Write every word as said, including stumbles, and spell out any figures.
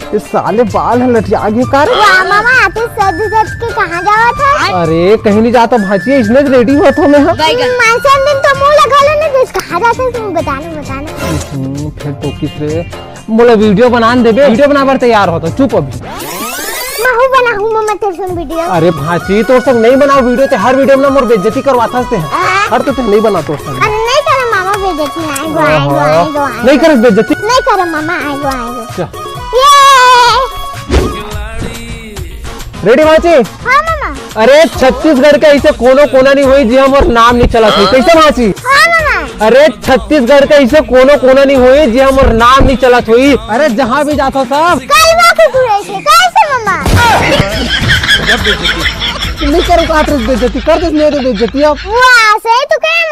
ये साले बाल ह लटिया गे का रे? वाह मामा, आते सज धज के कहाँ जावत हस? अरे कहीं नहीं जाता भांची, इसने रेडी होत हों मैं। हाँ। मानसन दिन तो मुंह लगा लो ना, तो कहाँ जाते तुम बताना बताना। हम्म, फिर तो किस रे मोला वीडियो बनान देबे, वीडियो बनाबर तैयार होत हों, चुप अभी। महू बनाहूँ मम्मा तेरे संग वीडियो। अरे भांची, तोर संग नहीं बनाओ वीडियो, ते हर वीडियो में ना मोर बेइज्जती करवाथस ते। हाँ। हर तो ते नहीं बना तोर संग। अरे नहीं करे मामा बेइज्जती, आएगो, आएगो, आहा। आएगो, आएगो। नहीं करस बेइज्जती? नहीं करे मामा, आएगो, आएगो। चल। ये। रेडी भांची? हाँ मामा। अरे छत्तीसगढ़ के ऐसे कोनो कोना नहीं होई जिहाँ मोर नाम नहीं चलत होई। कैसे भांची? हाँ मामा। अरे छत्तीसगढ़ के ऐसे कोनो कोना नहीं होई जिहाँ मोर नाम नहीं चलत होई। अरे जहाँ भी जाथो सब। कलवा कुकुर ऐसे कैसे मामा? नहीं करो का बेइज्जती, कर दे मेरे बेइज्जती अब। वाह, सही तो कहे